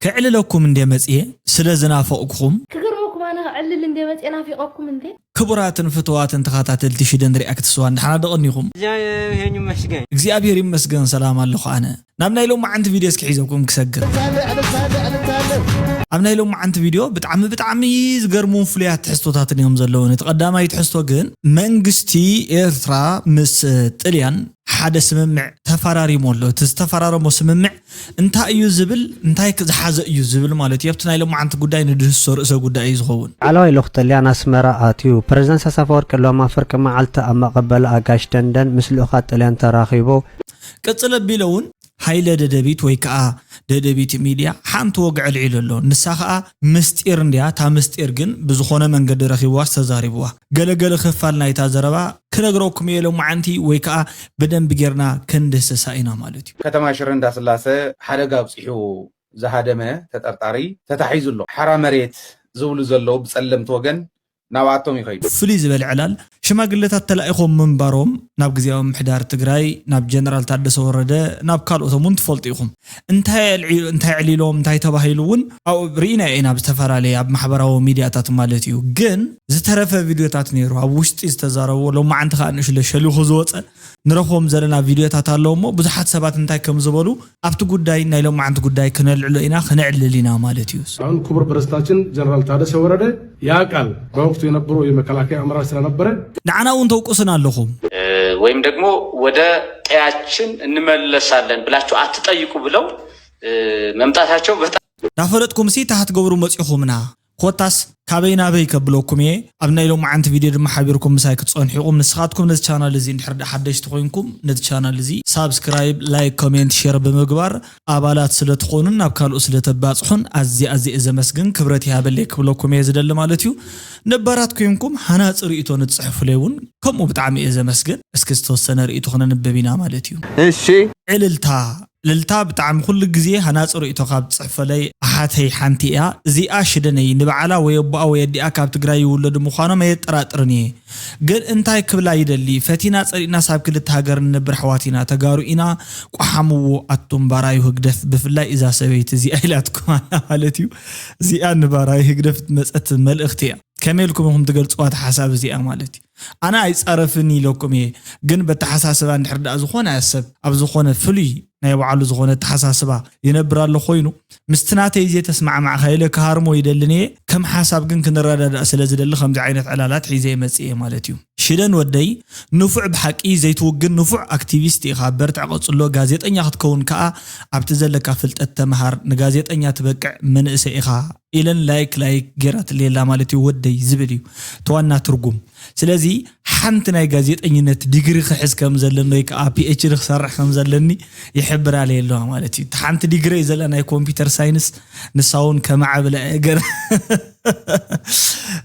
ክዕልለኩም እንደ መጽየ ስለ ዝናፈቕኩኹም። ክገርመኩም ኣነ ክዕልል እንደ መጽየ ናፊቐኩም እንዴ። ክቡራትን ፍትዋትን ተኸታተልቲ ሽደን ሪኣክት ስዋ፣ እንድሓና ደቐኒኹም። እግዚአብሔር ይመስገን። እግዚኣብሔር ይመስገን ሰላም ኣለኹ ኣነ። ናብ ናይ ሎማዓንቲ ቪድዮ እስኪ ሒዘኩም ክሰግር። ኣብ ናይ ሎማዓንቲ ቪድዮ ብጣዕሚ ብጣዕሚ ዝገርሙን ፍሉያት ትሕዝቶታትን እዮም ዘለውን። እቲ ቀዳማይ ትሕዝቶ ግን መንግስቲ ኤርትራ ምስ ጥልያን ሓደ ስምምዕ ተፈራሪሙ ኣሎ። እቲ ዝተፈራረሞ ስምምዕ እንታይ እዩ ዝብል፣ እንታይ ዝሓዘ እዩ ዝብል ማለት እዩ። ኣብቲ ናይ ሎማዓንቲ ጉዳይ ንድህሶ ርእሰ ጉዳይ እዩ ዝኸውን። ላዕለዋይ ልኡኽ ጥልያን ኣስመራ ኣትዩ። ፕረዚደንት ኢሳያስ ኣፈወርቂ ሎሚ ኣፍርቂ መዓልቲ ኣብ መቐበሊ ኣጋይሽ ደንደን ምስ ልኡኻት ጥልያን ተራኺቡ። ቅጽል ኣቢለ እውን ሃይለ ደደቢት ወይ ከዓ ደደቢት ሚድያ ሓንቲ ወግዒ ኣልዒሉ ኣሎ። ንሳ ከዓ ምስጢር እንድያ። እታ ምስጢር ግን ብዝኾነ መንገዲ ረኺብዋስ ተዛሪብዋ። ገለገለ ክፋል ናይታ ዘረባ ክነግረኩም እየ ሎማዓንቲ፣ ወይ ከዓ ብደንቢ ጌርና ክንድህስሳ ኢና ማለት እዩ። ከተማ ሽረ እንዳስላሰ ሓደጋ ኣብፂሑ ዝሃደመ ተጠርጣሪ ተታሒዙ ኣሎ። ሓራ መሬት ዝብሉ ዘለዉ ብፀለምቲ ወገን ናብኣቶም ይኸይዱ። ፍሉይ ዝበለ ዕላል ሽማግለታት ተላኢኾም ምንባሮም ናብ ግዜያዊ ምምሕዳር ትግራይ፣ ናብ ጀነራል ታደሰ ወረደ፣ ናብ ካልኦቶም እውን ትፈልጡ ኢኹም። እንታይ ኣልዒ-፣ እንታይ ኣዕሊሎም፣ እንታይ ተባሂሉ እውን ኣብኡ ርኢና ኢና፣ ኣብ ዝተፈላለየ ኣብ ማሕበራዊ ሚድያታት ማለት እዩ። ግን ዝተረፈ ቪድዮታት ነይሩ፣ ኣብ ውሽጢ ዝተዛረብዎ፣ ሎማዓንቲ ከዓ ንእሽለ ሸሊኹ ዝወፀ ንረኽቦም ዘለና ቪድዮታት ኣለዉ እሞ ብዙሓት ሰባት እንታይ ከም ዝበሉ ኣብቲ ጉዳይ ናይ ሎማዓንቲ ጉዳይ ክነልዕሎ ኢና፣ ክነዕልል ኢና ማለት እዩ። አሁን ክቡር ፕሬዝዳንታችን ጀነራል ታደሰ ወረደ ያ ቃል በወቅቱ የነበረው የመከላከያ አመራር ስለነበረ ንዓና እውን ተውቅሱና ኣለኹም። ወይም ደግሞ ወደ ቀያችን እንመለሳለን ብላችሁ አትጠይቁ ብለው መምጣታቸው በጣም እንዳፈለጥኩም ሲ ታሕት ገብሩ መፂኹምና። ኮታስ ካበይ ናበይ ከብለኩም እየ። ኣብ ናይ ሎማዓንቲ ቪድዮ ድማ ሓቢርኩም ምሳይ ክትፀንሑ ኢኹም። ንስኻትኩም ነዚ ቻናል እዚ እንድሕር ደኣ ሓደሽቲ ኮይንኩም ነዚ ቻናል እዚ ሳብስክራይብ፣ ላይክ፣ ኮሜንት፣ ሼር ብምግባር ኣባላት ስለ ትኾኑን ናብ ካልኦት ስለ ተባፅሑን ኣዝየ ኣዝየ እየ ዘመስግን። ክብረት ይሃበለይ ክብለኩም እየ ዝደሊ ማለት እዩ። ነባራት ኮይንኩም ሃናፂ ርእይቶ ንትፅሕፉለይ እውን ከምኡ ብጣዕሚ እየ ዘመስግን። እስኪ ዝተወሰነ ርእይቶ ክነንብብ ኢና ማለት እዩ። እሺ ዕልልታ ዕልልታ ብጣዕሚ ኩሉ ግዜ ሃናፂ ርእይቶ ካብ ትፅሕፈለይ ኣሓተይ ሓንቲ እያ። እዚኣ ሽደነይ ንበዓላ ወይ ኣቦኣ ወይ ኣዲኣ ካብ ትግራይ ይውለዱ ምዃኖም ኣየጠራጥርን እየ። ግን እንታይ ክብላ ይደሊ፣ ፈቲና ፀሊእናስ ኣብ ክልተ ሃገር ንነብር ኣሕዋት ኢና፣ ተጋሩ ኢና፣ ቋሓምዎ ኣቱም ባራዩ ህግደፍ፣ ብፍላይ እዛ ሰበይቲ እዚኣ ኢላትኩም ኣላ ማለት እዩ። እዚኣ ንባራዩ ህግደፍ መፀት መልእኽቲ እያ። ከመይ ኢልኩም ኢኹም ትገልፅዋ እቲ ሓሳብ እዚኣ ማለት እዩ? ኣነ ኣይፃረፍን ኢለኩም እየ፣ ግን በተሓሳስባ እንድሕር ደኣ ዝኾነ ሰብ ኣብ ዝኾነ ፍሉይ ናይ ባዕሉ ዝኾነ ኣተሓሳስባ ይነብር ኣሎ ኮይኑ ምስቲ ናተይ ዘይተስማዕማዕካ ኢለ ክሃርሞ ይደልን እየ። ከም ሓሳብ ግን ክንረዳዳእ ስለ ዝደሊ ከምዚ ዓይነት ዕላላት ሒዘ ይመፅእ እየ ማለት እዩ። ሽደን ወደይ ንፉዕ ብሓቂ ዘይትውግን ንፉዕ ኣክቲቪስት ኢኻ፣ በርትዕ ቀፅሎ። ጋዜጠኛ ክትከውን ከዓ ኣብቲ ዘለካ ፍልጠት ተምሃር፣ ንጋዜጠኛ ትበቅዕ መንእሰይ ኢኻ ኢለን ላይክ ላይክ ጌራትለይ ኣላ ማለት እዩ ወደይ ዝብል እዩ እቲ ዋና ትርጉም። ስለዚ ሓንቲ ናይ ጋዜጠኝነት ዲግሪ ክሕዝ ከም ዘለኒ ወይ ከዓ ፒኤችዲ ክሰርሕ ከም ዘለኒ ይሕብራለይ ኣለዋ ማለት እዩ። እቲ ሓንቲ ዲግሪ ዘላ ናይ ኮምፒውተር ሳይንስ ንሳ እውን ከማዕብላ እየ ገና።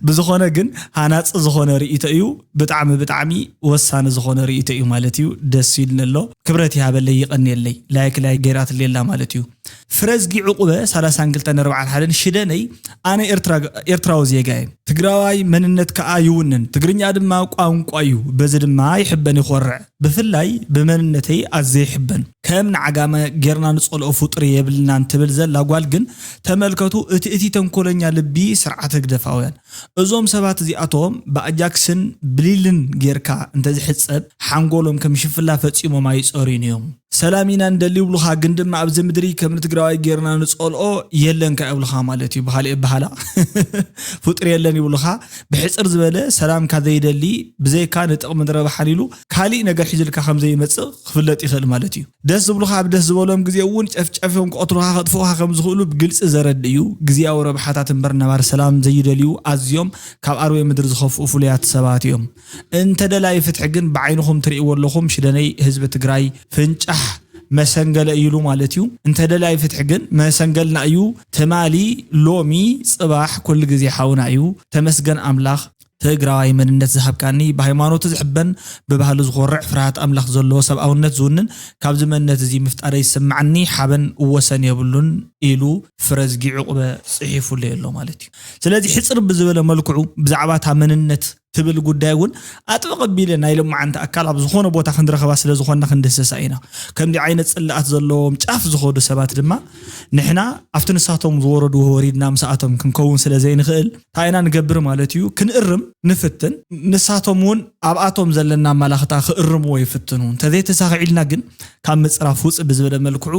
ብዝኾነ ግን ሃናፂ ዝኾነ ርእይቶ እዩ። ብጣዕሚ ብጣዕሚ ወሳኒ ዝኾነ ርእይቶ እዩ ማለት እዩ። ደስ ኢሉኒ ኣሎ። ክብረት ይሃበለይ ይቐንየለይ። ላይክ ላይክ ጌራትለይ ኣላ ማለት እዩ። ፍረዝጊ ዕቁበ ሰላሳን ክልተን ኣርባዓን ሓደን ሽደነይ ኣነ ኤርትራ-፣ ኤርትራዊ ዜጋ እየ። ትግራዋይ መንነት ከኣ ይውንን። ትግርኛ ድማ ቋንቋ እዩ። በዚ ድማ ይሕበን ይኾርዕ። ብፍላይ ብመንነተይ ኣዝየ ይሕበን። ከም ንዓጋመ ጌርና ንጸልኦ ፍጡር የብልናን ትብል ዘላ ጓል ግን ተመልከቱ፣ እቲ እቲ ተንኮለኛ ልቢ ስርዓት ህግደፋውያን። እዞም ሰባት እዚኣቶም ብኣጃክስን ብሊልን ጌርካ እንተዝሕጸብ ሓንጎሎም ከም ሽፍላ ፈጺሞም ኣይጸርዩን እዮም። ሰላም ኢና እንደሊ ይብሉኻ፣ ግን ድማ ኣብዚ ምድሪ ከም ንትግራዋይ ጌርና ንጸልኦ የለን ከኣ ይብሉኻ ማለት እዩ። ብኻልእ ኣበሃህላ ፍጡር የለን ይብሉኻ። ብሕጽር ዝበለ ሰላምካ ዘይደሊ ብዘይካ ንጥቕምን ረብሓን ኢሉ ካሊእ ነገር ሒዙልካ ከም ዘይመጽእ ክፍለጥ ይኽእል ማለት እዩ። ደስ ዝብሉኻ ኣብ ደስ ዝበሎም ግዜ እውን ጨፍጨፍዮም ክቐትሉኻ ከጥፍኡኻ ከም ዝኽእሉ ብግልጺ ዘረድእ እዩ። ግዝያዊ ረብሓታት እምበር ነባሪ ሰላም ዘይደልዩ ኣዝዮም ካብ ኣርዌ ምድሪ ዝኸፍኡ ፍሉያት ሰባት እዮም። እንተ ደላይ ፍትሒ ግን ብዓይንኹም ትርእይዎ ኣለኹም። ሽደነይ ህዝቢ ትግራይ ፍንጫሕ መሰንገለ እዩ ኢሉ ማለት እዩ። እንተ ደላይ ፍትሒ ግን መሰንገልና እዩ። ትማሊ፣ ሎሚ፣ ጽባሕ ኩሉ ግዜ ሓውና እዩ። ተመስገን ኣምላኽ ትግራዋይ መንነት ዝሃብካኒ፣ ብሃይማኖቱ ዝሕበን፣ ብባህሉ ዝኾርዕ፣ ፍርሃት ኣምላኽ ዘለዎ፣ ሰብኣውነት ዝውንን፣ ካብዚ መንነት እዚ ምፍጣረይ ዝስምዓኒ ሓበን ወሰን የብሉን። ኢሉ ፍረዝጊ ዕቑበ ጽሒፉለይ ኣሎ ማለት እዩ። ስለዚ ሕጽር ብዝበለ መልክዑ ብዛዕባ እታ መንነት ትብል ጉዳይ እውን ኣጥብቕ ኣቢለ ናይ ሎማዓንቲ ኣካል ኣብ ዝኾነ ቦታ ክንረኸባ ስለ ዝኾንና ክንድህሰሳ ኢና። ከምዚ ዓይነት ጽላኣት ዘለዎም ጫፍ ዝኸዱ ሰባት ድማ ንሕና ኣብቲ ንሳቶም ዝወረድዎ ወሪድና ምስኣቶም ክንከውን ስለ ዘይንኽእል እንታይ ኢና ንገብር ማለት እዩ? ክንእርም ንፍትን። ንሳቶም እውን ኣብኣቶም ዘለና ኣመላኽታ ክእርምዎ ይፍትኑ። እንተዘይተሳኺዕልና ግን ካብ ምጽራፍ ውጽእ ብዝበለ መልክዑ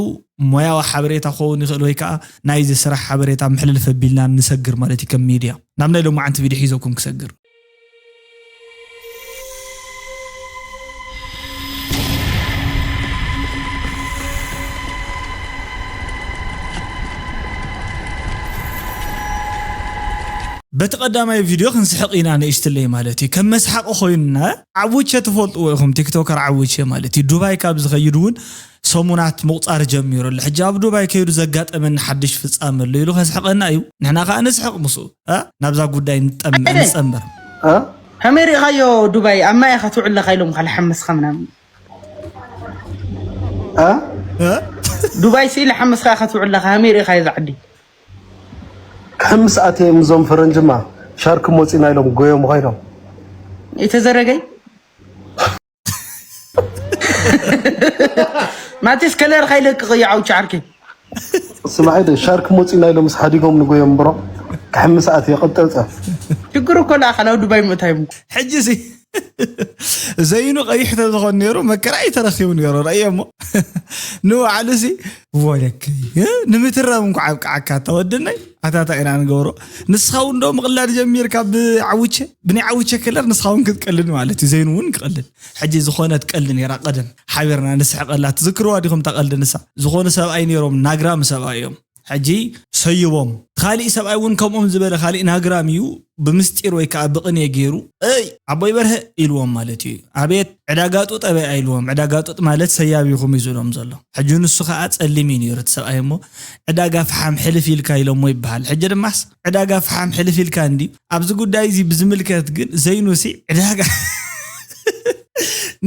ሞያዊ ሓበሬታ ክኸውን ይኽእል ወይ ከዓ ናይዚ ስራሕ ሓበሬታ ምሕልልፍ ኣቢልና ንሰግር ማለት እዩ። ከም ሚድያ ናብ ናይ ሎማዓንቲ ቪድዮ ሒዘኩም ክሰግር። በቲ ቀዳማይ ቪድዮ ክንስሕቕ ኢና ንእሽትለይ ማለት እዩ። ከም መስሓቂ ኮይንና ዓውቸ ትፈልጥዎ ኢኹም፣ ቲክቶከር ዓውቸ ማለት እዩ። ዱባይ ካብ ዝኸይድ እውን ሰሙናት ምቑጻር ጀሚሩ ኣሎ። ሕጂ ኣብ ዱባይ ከይዱ ዘጋጠመኒ ሓድሽ ፍጻመ ኣሎ ኢሉ ከስሕቐና እዩ። ንሕና ከኣ ንስሕቕ ምስኡ። እ? ናብዛ ጉዳይ ንጠም-፣ ኣይደ። ንጸንበር። እ? ከመይ ርኢኻዮ ዱባይ ኣብ ማይ ኢኻ ትውዕል ኣለኻ ኢሎም ካልሓመስኻ ምናምን። እ? እ? ዱባይ ስኢል ሓመስኻ ኢኻ ትውዕል ኣለኻ። ከመይ ርኢኻዮ እዛ ዓዲ? ክሕምስ ኣትየ ምስዞም ፈረንጅማ ሻርክ ሞጺና ኢሎም ጎዮም ኮይኖም። የተዘረገኝ ማቴስ ከለር ኻይለቅቕ እዩ ዓውቻ ዓርኪ። ስማዒ ዶ ሻርክ ሞጺና ኢሎም ምስ ሓዲጎም ንጎዮም ብሮ ክሕምስ ኣትየ ቀጠልጸ። ሽግር እኮ ለኣኻ ናብ ዱባይ ምእታዮም። ሕጂ ሲ ዘይኑ ቀይሕ ተዝኾን ነይሩ መከራ እዩ ተረኺቡ ነይሩ። ረእየ እሞ ንባዕሉ ሲ ወለከይ ንምትራም እንኳ ኣብቅዓካ ተወድነይ ኣታታ ኢና ንገብሮ። ንስኻ እውን ዶ ምቕላድ ጀሚርካ ብዓውቸ ብናይ ዓውቸ ከለር ንስኻ እውን ክትቀልድ ማለት እዩ። ዘይኑ እውን ክቐልድ ሕጂ ዝኾነት ቀልዲ ነይራ ቀደም ሓቢርና ንስሕቀላ ትዝክርዋ ዲኹም? እታ ቀልዲ ንሳ ዝኾኑ ሰብኣይ ነይሮም ናግራም ሰብኣይ እዮም። ሕጂ ሰይቦም። ካሊእ ሰብኣይ እውን ከምኦም ዝበለ ካሊእ ናግራም እዩ። ብምስጢር ወይ ከዓ ብቕኔ ገይሩ፣ "እይ፣ ኣቦይ በርሀ" ኢልዎም ማለት እዩ። "ኣቤት፣ ዕዳጋ ጡጥ ኣበይ?" ኢልዎም። ዕዳጋ ጡጥ ማለት ሰያብ ኢኹም እዩ ዝብሎም ዘሎ። ሕጂ ንሱ ከዓ ጸሊም እዩ ነይሩ እቲ ሰብኣይ እሞ፣ "ዕዳጋ ፈሓም ሕልፍ ኢልካ" ኢሎሞ ይበሃል። ሕጂ ድማስ ዕዳጋ ፈሓም ሕልፍ ኢልካ እንዲ ኣብዚ ጉዳይ እዚ ብዝምልከት ግን ዘይኑሲ ዕዳጋ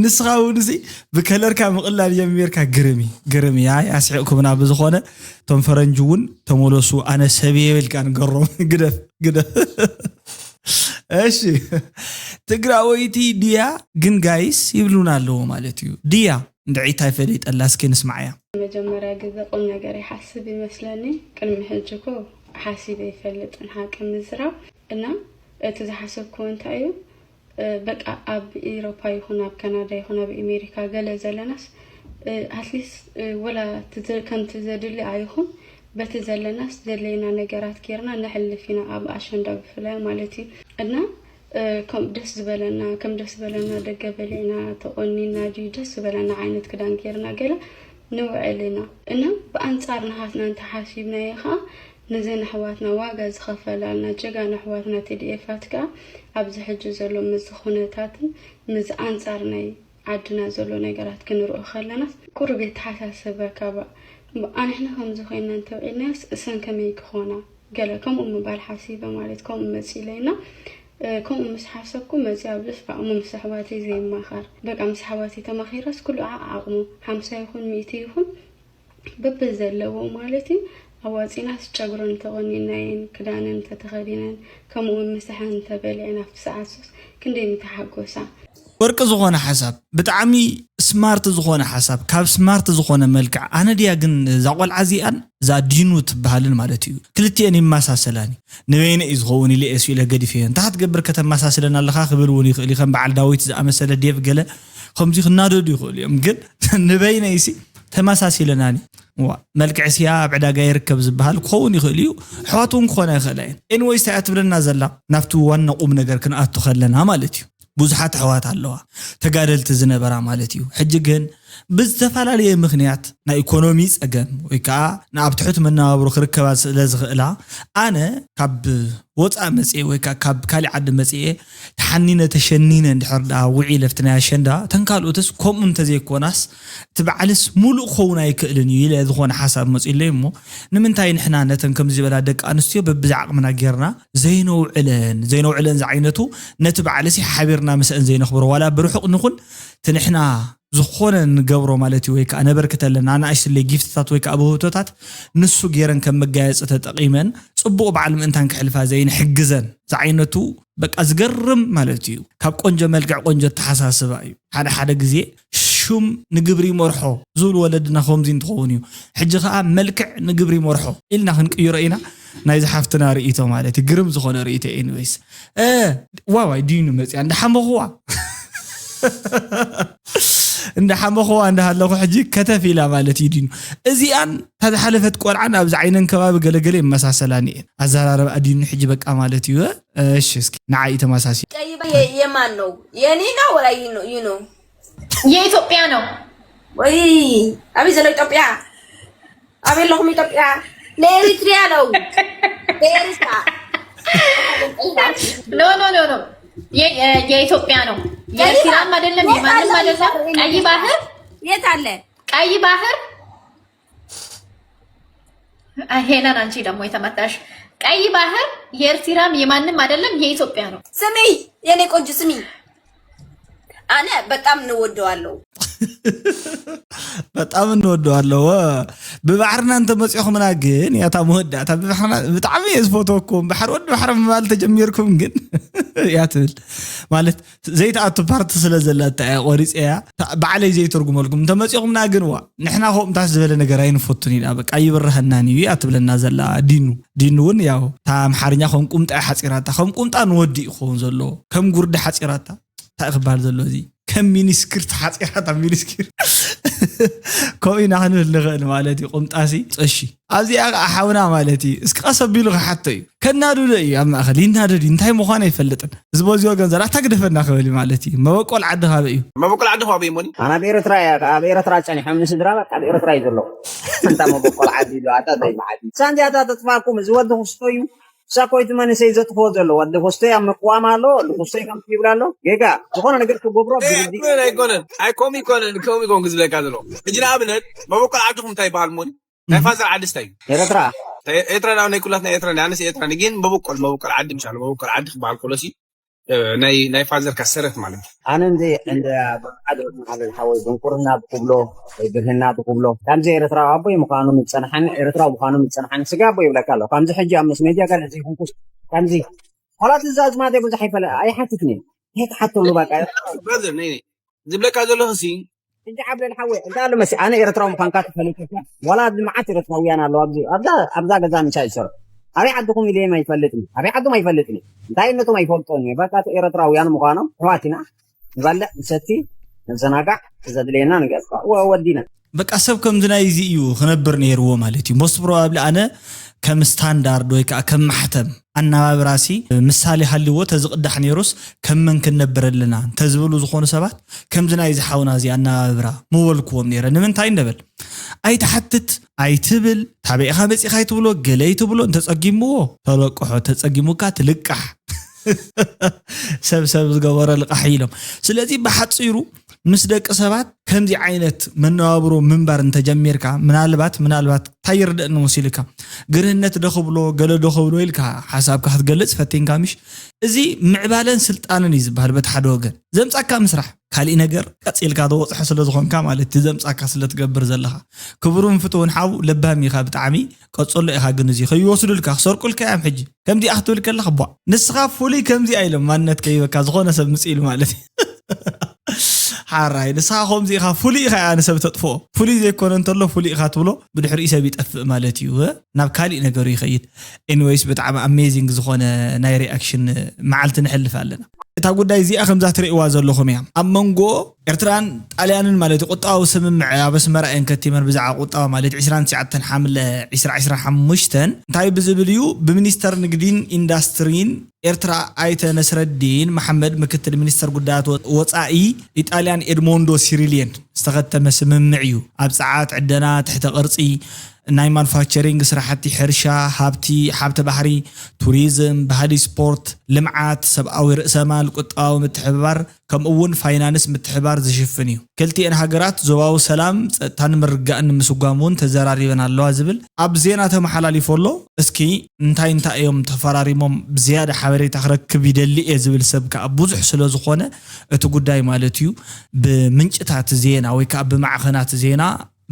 ንስኻ እውን እዚ ብከለርካ ምቕላል ጀሚርካ ግርም እዩ፣ ግርም እዩ። ኣይ ኣስሒቕኩምና። ብዝኾነ እቶም ፈረንጂ እውን ተመለሱ፣ ኣነ ሰብ እየ በልካ ንገሮም። ግደፍ፣ ግደፍ። እሺ፣ ትግራወይቲ ድያ ግን ጋይስ ይብሉና ኣለዎ ማለት እዩ። ድያ እንድዒ እንታይ ፈሊጠላ እስኪ ንስማዓያ። መጀመርያ ግዜ ቁም ነገር ይሓስብ ይመስለኒ። ቅድሚ ሕጂ እኮ ሓሲበ ይፈልጥን ሓቂ ምዝራብ እና እቲ ዝሓሰብክዎ እንታይ እዩ? እ፣ በቃ ኣብ ኢሮፓ ይኹን ኣብ ካናዳ ይኹን ኣብ ኣሜሪካ ገለ ዘለናስ፣ እ፣ ኣትሊስት፣ እ፣ ወላ ትዘ-፣ ከምቲ ዘድሊ ኣይኹን በቲ ዘለናስ ዘድለየና ነገራት ጌርና ነሕልፍ ኢና ኣብ ኣሸንዳ ብፍላይ ማለት እዩ። እና፣ እ፣ ከም ደስ ዝበለና፣ ከም ደስ ዝበለና ደገ በሊዕና ተቆኒና ድዩ ደስ ዝበለና ዓይነት ክዳን ጌርና ገለ ንውዕል ኢና። እና ብኣንጻር ናሃትና እንተሓሲብናዮ ኸኣ ነዘን ኣሕዋትና ዋጋ ዝኸፈላልና ጀጋኑ ኣሕዋትና ቲ ዲ ኤፋት ከኣ ኣብዚ ሕጂ ዘሎ ምስዚ ኩነታትን ምስዚ ኣንጻር ናይ ዓድና ዘሎ ነገራት ክንሪኦ ከለናስ ቁሩብ የተሓሳስበካ። ባ-፣ ኣንሕና ከምዚ ኮይንና እንተውዒልናዮስ እሰን ከመይ ክኾና? ገለ ከምኡ ምባል ሓሲበ ማለት ከምኡ መጺለይና፣ እ፣ ከምኡ ምስ ሓሰብኩ መጺኣ ኣብ ልፍራ እሞ ምስ ኣሕዋተይ ዘይማኸር። በቃ ምስ ኣሕዋተይ ተማኺረስ ኩሉ ዓዓቕሙ ሓምሳ ይኹን ሚእቲ ይኹን በብዘለዎ ማለት እዩ። ኣዋጺናስ ጨጉረን ተቆኒናየን፣ ክዳነን ተተኸዲነን፣ ከምኡውን ምሳሐን እንተበልዐን ኣብቲ ሰዓት ሱስ ክንደይ ምተሓጎሳ። ወርቂ ዝኾነ ሓሳብ፣ ብጣዕሚ ስማርት ዝኾነ ሓሳብ፣ ካብ ስማርት ዝኾነ መልክዕ። ኣነ ድያ ግን እዛ ቆልዓ እዚኣን እዛ ዲኑ ትበሃልን ማለት እዩ። ክልቲኤን ይመሳሰላኒ። ንበይነ እዩ ዝኸውን ኢለ እየ ኢለ ገዲፈዮ። እንታይ ክትገብር ከተመሳስለን ኣለኻ ክብል እውን ይኽእል እዩ። ከም በዓል ዳዊት ዝኣመሰለ ዴቭ ገለ ከምዚ ክናደዱ ይኽእሉ እዮም። ግን ንበይነይሲ ተመሳሲለናኒ። ዋ፣ መልክዕስ እያ ኣብ ዕዳጋ ይርከብ ዝበሃል ክኸውን ይኽእል እዩ። ኣሕዋት እውን ክኾና ይኽእላ እየን። ኤኒዌይስ፣ እንታይ እያ ትብለና ዘላ? ናብቲ ዋና ቁም ነገር ክንኣቱ ከለና ማለት እዩ። ብዙሓት ኣሕዋት ኣለዋ፣ ተጋደልቲ ዝነበራ ማለት እዩ። ሕጂ ግን ብዝተፈላለየ ምኽንያት ናይ ኢኮኖሚ ጸገም ወይ ከዓ ንኣብ ትሑት መነባብሮ ክርከባ ስለ ዝኽእላ፣ ኣነ ካብ ወጻኢ መጽኤ ወይ ከዓ ካብ ካሊእ ዓዲ መጽኤ ተሓኒነ ተሸኒነ እንድሕር ደኣ ውዒለ ኣብቲ ናይ ኣሸንዳ፣ እተን ካልኦትስ ከምኡ እንተዘይኮናስ እቲ በዓልስ ሙሉእ ክኸውን ኣይክእልን እዩ ኢለ ዝኾነ ሓሳብ መጺኡለይ እሞ፣ ንምንታይ ንሕና ነተን ከምዚ ዝበላ ደቂ ኣንስትዮ በብዚ ዓቕምና ጌርና ዘይነውዕለን፣ ዘይነውዕለን ዝዓይነቱ ነቲ በዓልሲ ሓቢርና ምስአን ዘይነኽብሮ? ዋላ ብርሑቕ ንኹን እቲ ንሕና ዝኾነ ንገብሮ ማለት እዩ፣ ወይ ከዓ ነበርክተለን ኣናእሽትለይ ጊፍትታት ወይ ከዓ ብህብቶታት ንሱ ገይረን ከም መጋየፂ ተጠቒመን ፅቡቕ በዓል ምእንታን ክሕልፋ ዘይንሕግዘን ዝዓይነቱ በቃ ዝገርም ማለት እዩ። ካብ ቆንጆ መልክዕ ቆንጆ ኣተሓሳስባ እዩ። ሓደ ሓደ ግዜ ሹም ንግብሪ ይመርሖ ዝብል ወለድና ከምዚ እንትኸውን እዩ። ሕጂ ከዓ መልክዕ ንግብሪ ይመርሖ ኢልና ክንቅይሮ ኢና። ናይዚ ሓፍትና ርእይቶ ማለት እዩ። ግርም ዝኾነ ርእይቶ። ኤኒዌይስ ዋዋይ ዲኑ መፅያ እንዳሓመኹዋ እንዳሓመኹዋ እንዳሃለኹ ሕጂ ከተፍ ኢላ ማለት እዩ ዲኑ። እዚኣን እታ ዝሓለፈት ቆልዓን ኣብዚ ዓይነን ከባቢ ገለገለ ይመሳሰላኒ እየን። ኣዘራረባ ዲኑ ሕጂ በቃ ማለት እዩ። እሺ እስኪ ንዓይ ተመሳሲ ቀይ ባህ የማን ነው የኔ ነው ወላ ይኖ ይኖ የኢትዮጵያ ነው። ወይ ኣበይ ዘሎ ኢትዮጵያ ኣበይ ኣለኹም ኢትዮጵያ ለኤሪትሪያ ነው ለኤሪትራ ኖ ኖ ኖ ኖ የኢትዮጵያ ነው። የኤርትራም አይደለም የማንም አይደለም። ቀይ ባህር የት አለ ቀይ ባህር ሄለን አንቺ ደግሞ የተመታሽ ቀይ ባህር የኤርትራም የማንም አይደለም የኢትዮጵያ ነው። ስሚ የኔ ቆንጆ ስሚ ኣነ በጣም እንወደዋለሁ። በጣም እንወደዋለሁ። ብባሕርና እንተመፂኹምና ግን ያታ መወዳእታ ብባሕርና ብጣዕሚ እየ ዝፈትወኩም። ባሕሪ ወዲ ባሕሪ ምባል ተጀሚርኩም ግን እያ ትብል ማለት ዘይትኣቱ ፓርቲ ስለ ዘላታ እያ ቆሪፀያ። ባዕለይ ዘይተርጉመልኩም እንተመፂኹምና ግን ዋ ንሕና ከምኡታት ዝበለ ነገር ኣይንፈቱን ኢና። በቃ ይብርሀናን እዩ እያ ትብለና ዘላ ዲኑ። ዲኑ እውን ያው እታ ኣምሓርኛ ከም ቁምጣ እያ ሓፂራታ። ከም ቁምጣ ንወዲ እዩ ክኸውን ዘለዎ ከም ጉርዲ ሓፂራታ። እንታይ ክበሃል ዘሎ እዚ ከም ሚኒስክር ተሓፂራ እታ ሚኒስክር ከምኡ ኢና ክንብል ንኽእል ማለት እዩ። ቁምጣሲ እሺ ኣብዚኣ ከዓ ሓውና ማለት እዩ እስኪ ቀስ ኣቢሉ ክሓቶ እዩ። ከናድዶ እዩ ኣብ ማእኸል ይናደድ እዩ እንታይ ምዃኑ ኣይፈልጥን። እዚ በዚ ወገን ዘላ ኣታ ግደፈና ክብል እዩ ማለት እዩ። መበቆል ዓዲ ካበይ እዩ? መበቆል ዓዲ ካበይ ሞኒ? ኣነ ኣብ ኤርትራ እያ ኣብ ኤርትራ ጸኒሖም ንስድራ በቃ ኣብ ኤርትራ እዩ ዘሎ። እንታ መበቆል ዓዲ ኢሉ ኣታ እንታይ መዓዲ ሳንዲ ኣታ ተጥፋኩም እዚ ወዲ ክስቶ እዩ። ሳኮ እቲ መንእሰይ ዘጥፍኦ ዘሎ ወዲ ክስቶ ኣብ ምቅዋም ኣሎ ወዲ ክስቶ ከም ይብል ኣሎ። ጌጋ ዝኾነ ነገር ክገብሮ ብርዲ ኣይኮነን ኣይኮነን ኣይኮም ይኮነን ከም ይኮን ክዝለካ ዘሎ ሕጂ ንኣብነት መበቆል ዓድኹም እንታይ ይበሃል ሞኒ? ናይ ፋዘር ዓዲ ስታይ እዩ? ኤርትራ ኤርትራ ናይ ኩላትና ኤርትራ ኣነስ ኤርትራ ግን መበቆል መበቆል ዓዲ ምሻሉ መበቆል ዓዲ ክበሃል ከሎሲ ናይ ናይ ፋዘር ካሰረት ማለት እዩ። ኣነ እንደ እንደ ሓደ ማለት ሓወይ ድንቁርና ብክብሎ ወይ ብርህና ብክብሎ ከምዚ ኤርትራዊ ኣቦይ ምዃኑ ምጸንሓኒ ኤርትራዊ ምዃኑ ምጸንሓኒ ስጋ ኣቦይ ይብለካ ኣሎ። ከምዚ ሕጂ ኣብ ምስ ሜድያ ጋር ዘይኮንኩስ ከምዚ ኋላት እዚ ኣዝማዴ ብዙሕ ኣይፈለ ኣይሓትትን እየ። ይሄ ክሓተሉ በቃ ብራዘር ነይ ነይ ዝብለካ ዘለኹ ሲ እንጂ ዓብደል ሓወይ እንታይ ኣሎ መሲ ኣነ ኤርትራዊ ምዃንካ ተፈሊጥካ ዋላ ኣብዚ መዓት ኤርትራውያን ኣለዉ ኣብዚ ኣብዛ ኣብዛ ገዛ ምሻ ይሰሩ ኣበይ ዓድኹም ኢለዮም ኣይፈልጥን ኣበይ ዓዶም ኣይፈልጥን እንታይ ነቶም ኣይፈልጦን እየ በቃ እቲ ኤርትራውያን ምዃኖም ኣሕዋት ኢና ንበልዕ ንሰቲ ንዘናጋዕ ዘድልየና ንገጽ ወዲና በቃ ሰብ ከምዚ ናይዚ እዩ ክነብር ነይርዎ ማለት እዩ most probably ኣነ ከም ስታንዳርድ ወይ ከዓ ከም ማሕተም ኣነባብራሲ ምሳሌ ሃልዎ ተዝቕዳሕ ነይሩስ ከም መን ክንነብር ኣለና እንተዝብሉ ዝኾኑ ሰባት ከምዚ ናይዚ ሓውና እዚ ኣነባብራ ምበልክዎም ነይረ ንምንታይ እንደበል ኣይትሓትት ኣይትብል ታበይ ኢኻ መፂኻ ኣይትብሎ ገለ ኣይትብሎ እንተፀጊምዎ ተለቅሖ ተፀጊሙካ ትልቃሕ ሰብ ሰብ ዝገበሮ ልቃሕ ኢሎም ስለዚ ብሓፂሩ ምስ ደቂ ሰባት ከምዚ ዓይነት መነባብሮ ምንባር እንተጀሚርካ ምናልባት ምናልባት እንታይ ይርደእኒ መሲልካ ግርህነት ዶ ክብሎ ገለ ዶ ክብሎ ኢልካ ሓሳብካ ክትገልፅ ፈቲንካ ምሽ እዚ ምዕባለን ስልጣንን እዩ ዝበሃል በቲ ሓደ ወገን ዘምፃካ ምስራሕ ካሊእ ነገር ቀፂልካ ተወፅሖ ስለ ዝኾንካ ማለት እቲ ዘምፃካ ስለ ትገብር ዘለኻ ክብሩን ፍትውን ሓው ለባም ኢኻ ብጣዕሚ ቀፅሎ ኢኻ ግን እዚ ከይወስዱልካ ክሰርቁልካ እዮም ሕጂ ከምዚኣ ክትብል ከለኻ ቧ ንስኻ ፍሉይ ከምዚኣ ኢሎም ማንነት ከይበካ ዝኾነ ሰብ ምፅእ ኢሉ ማለት እዩ ሓራይ ንስኻ ከምዚ ኢኻ ፍሉይ ኢኻ እያ ንሰብ ተጥፍኦ ፍሉይ ዘይኮነ እንተሎ ፍሉይ ኢኻ ትብሎ ብድሕሪኡ ሰብ ይጠፍእ ማለት እዩ ናብ ካሊእ ነገሩ ይኸይድ ኤኒወይስ ብጣዕሚ ኣሜዚንግ ዝኾነ ናይ ሪኣክሽን መዓልቲ ንሕልፍ ኣለና እታ ጉዳይ እዚኣ ከምዛ ትርእይዋ ዘለኹም እያ ኣብ መንጎ ኤርትራን ጣልያንን ማለት ቁጣዊ ስምምዕ ኣብ ኣስመራ እየን ከቲመን ብዛዕባ ቁጣዊ ማለት 29 ሓምለ 2025 እንታይ ብዝብል እዩ ብሚኒስተር ንግዲን ኢንዳስትሪን ኤርትራ ኣይተ ነስረዲን መሓመድ ምክትል ሚኒስተር ጉዳያት ወፃኢ ኢጣልያን ኤድሞንዶ ሲሪሊየን ዝተኸተመ ስምምዕ እዩ ኣብ ፀዓት ዕደና ትሕተ ቅርፂ ናይ ማኑፋክቸሪንግ ስራሕቲ ሕርሻ ሃብቲ ሃብቲ ባሕሪ ቱሪዝም ባህሊ ስፖርት ልምዓት ሰብኣዊ ርእሰማል ቁጠባዊ ምትሕብባር ከምኡ እውን ፋይናንስ ምትሕባር ዝሽፍን እዩ። ክልቲኤን ሃገራት ዞባዊ ሰላም፣ ጸጥታን ምርግጋእን ንምስጓም እውን ተዘራሪበን ኣለዋ ዝብል ኣብ ዜና ተመሓላሊፉ ኣሎ። እስኪ እንታይ እንታይ እዮም ተፈራሪሞም ብዝያዳ ሓበሬታ ክረክብ ይደሊ እየ ዝብል ሰብ ከዓ ብዙሕ ስለ ዝኾነ እቲ ጉዳይ ማለት እዩ ብምንጭታት ዜና ወይ ከዓ ብማዕኸናት ዜና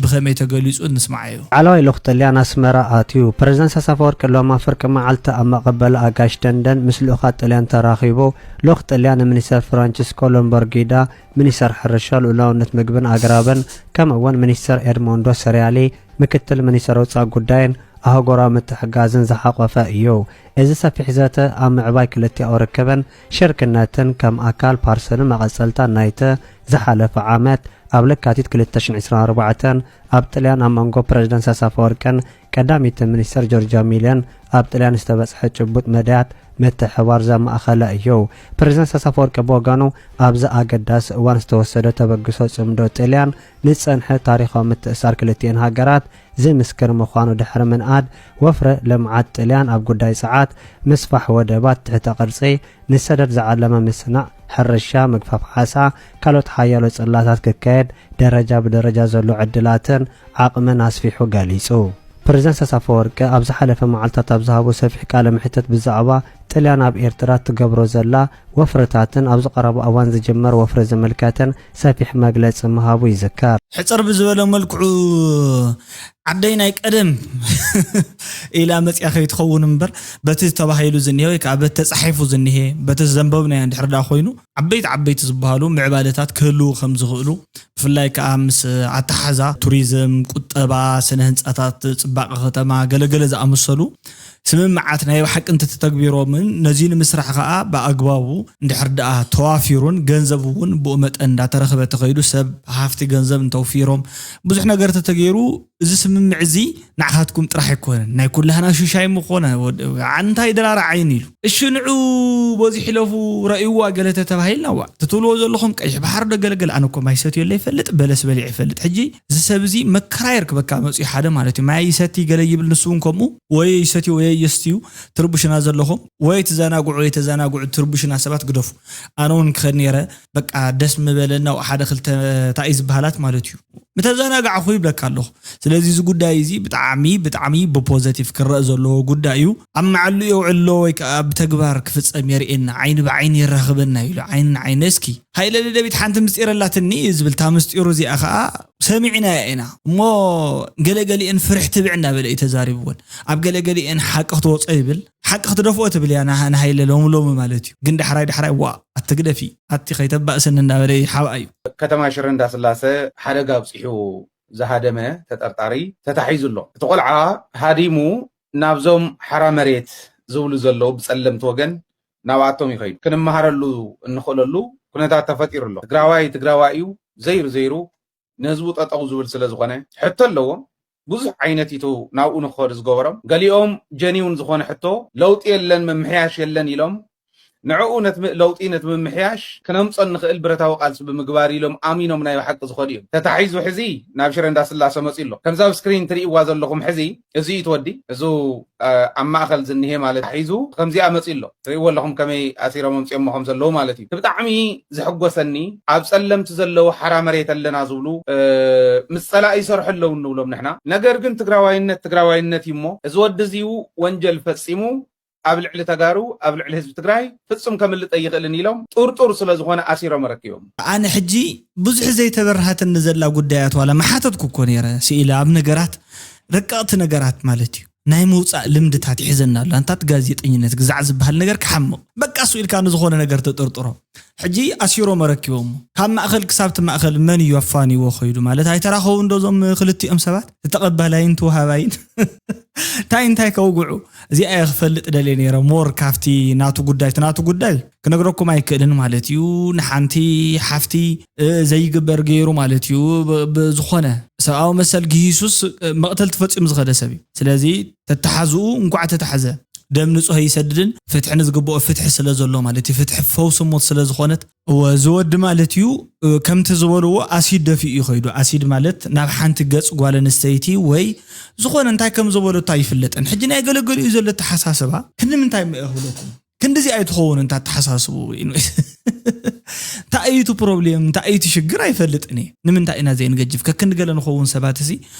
ብኸመይ ተገሊጹ ንስማዓዮ። ላዕለዋይ ልኡኽ ጥልያን ኣስመራ ኣትዩ። ፕረዚደንት ሳሳፈወርቂ ሎማ ፍርቂ መዓልቲ ኣብ መቐበሊ ኣጋይሽ ደንደን ምስ ልኡኻት ጥልያን ተራኺቡ። ልኡኽ ጥልያን ንሚኒስተር ፍራንቸስኮ ሎምበርጊዳ፣ ሚኒስተር ሕርሻ፣ ልኡላውነት ምግብን ኣግራብን፣ ከምኡ እውን ሚኒስተር ኤድሞንዶ ሰሪያሊ፣ ምክትል ሚኒስተር ወጻኢ ጉዳይን ኣህጉራዊ ምትሕግጋዝን ዝሓቖፈ እዩ። እዚ ሰፊሕ ዘተ ኣብ ምዕባይ ክልቲኣዊ ርክብን ሽርክነትን ከም ኣካል ፓርሰልን መቐጸልታን ናይቲ ዝሓለፈ ዓመት ኣብ ለካቲት ክልተ ሽሕን ዕስራን ኣርባዕተን ኣብ ጥልያን ኣብ መንጎ ፕረዚደንት ሳሳፈወርቅን ቀዳሚት ሚኒስተር ጆርጃ ሚልዮን ኣብ ጥልያን ዝተበጽሐ ጭቡጥ መዳያት ምትሕባር ዘማእኸለ እዩ። ፕረዚደንት ሳሳፈወርቂ ብወገኑ ኣብዚ ኣገዳሲ እዋን ዝተወሰደ ተበግሶ ጽምዶ ጥልያን ንጸንሐ ታሪኻዊ ምትእሳር ክልቲኤን ሃገራት ዝምስክር ምዃኑ ድሕሪ ምንኣድ፣ ወፍሪ ልምዓት ጥልያን ኣብ ጉዳይ ጸዓት፣ ምስፋሕ ወደባት፣ ትሕተ ቅርጺ፣ ንሰደድ ዝዓለመ ምስናዕ፣ ሕርሻ፣ ምግፋፍ ዓሳ፣ ካልኦት ሓያሎ ጽላታት ክካየድ ደረጃ ብደረጃ ዘሎ ዕድላትን ዓቕምን ኣስፊሑ ገሊጹ። ፕረዚደንት ሳሳፈወርቂ ኣብ ዝሓለፈ መዓልታት ኣብ ዝሃቦ ሰፊሕ ቃለ መሕትት ብዛዕባ ጥልያን ኣብ ኤርትራ ትገብሮ ዘላ ወፍርታትን ኣብዚ ቀረባ እዋን ዝጅመር ወፍሪ ዝምልከትን ሰፊሕ መግለጺ ምሃቡ ይዝከር። ሕጽር ብዝበለ መልክዑ ዓደይ ናይ ቀደም ኢላ መጽያ ከይትኸውን እምበር፣ በቲ ተባሂሉ ዝኒሄ ወይ ከዓ በቲ ተጻሒፉ ዝኒሄ፣ በቲ ዘንበብናዮ እንድሕር ደኣ ኮይኑ፣ ዓበይቲ ዓበይቲ ዝበሃሉ ምዕባለታት ክህልዉ ከም ዝኽእሉ፣ ብፍላይ ከዓ ምስ ኣተሓዛ ቱሪዝም፣ ቁጠባ፣ ስነ ህንጻታት፣ ጽባቐ ከተማ፣ ገለገለ ዝኣመሰሉ ስምምዓት ናይ ብሓቂ እንተተተግቢሮምን ነዚ ንምስራሕ ከዓ ብኣግባቡ እንድሕር ደኣ ተዋፊሩን ገንዘብ እውን ብኡ መጠን እንዳተረኽበ ተኸይዱ ሰብ ሃፍቲ ገንዘብ እንተውፊሮም ብዙሕ ነገር ተተገይሩ እዚ ስምምዕ እዚ ንዓኻትኩም ጥራሕ ኣይኮነን፣ ናይ ኩላህና ሹሻይ ምኾነ፣ ወድ-፣ እንታይ ድራር ዓይን ኢሉ። እሺ ንዑ በዚ ሕለፉ ረእይዋ ገለ ተተባሂልና፣ ዋ፣ ትትብልዎ ዘለኹም ቀይሕ ባሕሪ ዶ ገለገለ፣ ኣነ እኮ ማይ ሰትየለ ይፈልጥ፣ በለስ በሊዐ ይፈልጥ። ሕጂ እዚ ሰብ እዚ መከራ የርክበካ መፅኡ ሓደ ማለት እዩ። ማይ ይሰቲ ገለ ይብል ንሱ እውን ከምኡ፣ ወይ ይሰትዩ ወይ የስትዩ ትርቡሽና ዘለኹም፣ ወይ ትዘናግዑ ወይ ተዘናግዑ ትርቡሽና ሰባት ግደፉ። ኣነ እውን ክኸድ ነይረ፣ በቃ ደስ ምበለና፣ ሓደ ክልተ እንታይ እዩ ዝበሃላት ማለት እዩ። ምተዘናጋዕኹ ይብለካ ኣለኹ። ስለዚ እዚ ጉዳይ እዚ ብጣዕሚ፣ ብጣዕሚ ብፖዘቲቭ ክረአ ዘለዎ ጉዳይ እዩ። ኣብ መዓሉ የውዕሎ ወይ ከዓ ብተግባር ክፍጸም የርእየና፣ ዓይኒ ብዓይኒ የራኽበና ኢሉ፣ ዓይኒ ንዓይኒ። እስኪ ሃይለ ደደቢት ሓንቲ ምስጢር ኣላትኒ እዩ ዝብል፣ እታ ምስጢሩ እዚኣ ከዓ ሰሚዕናያ ኢና። እሞ ገለገሊአን ፍርሕ ትብዕ እናበለ እዩ ተዛሪብወን። ኣብ ገለገሊአን ሓቂ ክትወጾ ይብል፣ ሓቂ ክትደፍኦ ትብል እያ ንሃ-፣ ንሃይለ ሎሚ ሎሚ ማለት እዩ። ግን ዳሕራይ ዳሕራይ ዋ ኣትግደፊ፣ ኣቲ ከይተባእስኒ እናበለ ይሓብኣ እዩ። ከተማ ሽረ እንዳስላሰ ሓደጋ ኣብፂሑ ዝሃደመ ተጠርጣሪ ተታሒዙ ኣሎ። እቲ ቆልዓ ሃዲሙ ናብዞም ሓራ መሬት ዝብሉ ዘለዉ ብፀለምቲ ወገን ናብኣቶም ይኸይዱ። ክንመሃረሉ እንኽእለሉ ኩነታት ተፈጢሩ ኣሎ። ትግራዋይ ትግራዋይ እዩ፣ ዘይሩ ዘይሩ ንህዝቡ ጠጠው ዝብል ስለ ዝኾነ ሕቶ ኣለዎም። ብዙሕ ዓይነት እዩ ናብኡ ንክኸዱ ዝገበሮም። ገሊኦም ጀኒውን ዝኾነ ሕቶ ለውጢ የለን ምምሕያሽ የለን ኢሎም ንዕኡ ነቲ ም-፣ ለውጢ ነቲ ምምሕያሽ ክነምጾ እንኽእል ብረታዊ ቃልሲ ብምግባር ኢሎም ኣሚኖም ናይ ብሓቂ ዝኸዱ እዮም። ተታሒዙ ሕዚ ናብ ሽረ እንዳስላሰ መጺኡ ኣሎ። ከምዚ ኣብ ስክሪን ትርእይዋ ዘለኹም ሕዚ እዚ እዩ እቲ ወዲ። እዚ እ፣ ኣብ ማእኸል ዝኒሄ ማለት ሒዙ ከምዚኣ መፂኡ ኣሎ። ትርእይዎ ኣለኹም ከመይ ኣሲሮም ኣምፂኦሞ ከም ዘለዉ ማለት እዩ። እቲ ብጣዕሚ ዘሐጎሰኒ ኣብ ፀለምቲ ዘለዉ ሓራ መሬት ኣለና ዝብሉ፣ እ፣ ምስ ፀላኢ ይሰርሑ ኣለዉ እንብሎም ንሕና። ነገር ግን ትግራዋይነት ትግራዋይነት እዩ እሞ እዚ ወዲ እዚዩ ወንጀል ፈፂሙ ኣብ ልዕሊ ተጋሩ ኣብ ልዕሊ ህዝቢ ትግራይ ፍፁም ከምልጥ ኣይኽእልን ኢሎም ጥርጡር ስለ ዝኾነ ኣሲሮም ኣረኪቦም። ኣነ ሕጂ ብዙሕ ዘይተበራሃትኒ ዘላ ጉዳያት ዋላ መሓተትኩ እኮ ነይረ ስኢለ ኣብ ነገራት ረቀቕቲ ነገራት ማለት እዩ ናይ ምውፃእ ልምድታት ይሕዘና ኣሎ። ኣንታት ጋዜጠኝነት ግዛዕ ዝበሃል ነገር ክሓምቕ በቃ እሱ ኢልካ ንዝኾነ ነገር ተጠርጥሮ። ሕጂ ኣሲሮም ኣረኪቦሞ ካብ ማእኸል ክሳብ እቲ ማእኸል መን እዩ ኣፋንይዎ ኸይዱ ማለት ኣይተራኸቡ እንዶ እዞም ክልቲኦም ሰባት ተቐባላይን ተዋሃባይን እንታይ እንታይ ከውግዑ እዚኣ እየ ክፈልጥ ደልየ ነይረ። ሞር ካብቲ ናቱ ጉዳይ እቲ ናቱ ጉዳይ ክነግረኩም ኣይክእልን ማለት እዩ። ንሓንቲ ሓፍቲ እ፣ ዘይግበር ገይሩ ማለት እዩ። ብ-፣ ብዝኾነ ሰብኣዊ መሰል ግሂሱስ እ፣ መቕተል ትፈፂሙ ዝኸደ ሰብ እዩ። ስለዚ ተተሓዝኡ እንኳዕ ተታሕዘ ደም ንጹህ ኣይሰድድን ፍትሒ ንዝግብኦ ፍትሒ ስለ ዘሎ ማለት እዩ። ፍትሒ ፈውሲ ሞት ስለ ዝኾነት እወ፣ እዚ ወዲ ማለት እዩ እ፣ ከምቲ ዝበልዎ ኣሲድ ደፊኡ እዩ ከይዱ። ኣሲድ ማለት ናብ ሓንቲ ገጽ ጓል ኣንስተይቲ ወይ ዝኾነ እንታይ ከም ዝበለቶ ኣይፍለጥን። ሕጂ ናይ ገለገሊኡ ዘሎ ኣተሓሳስባ ክንዲ ምንታይ ምእኽብለኩም ክንዲዚ ኣይትኸውን እንታ ኣተሓሳስቡ ኢሉ። እንታይ እዩ እቲ ፕሮብሌም፣ እንታይ እዩ እቲ ሽግር ኣይፈልጥን እየ። ንምንታይ ኢና ዘይንገጅፍ? ከክንዲ ገለ ንኸውን ሰባት እሲ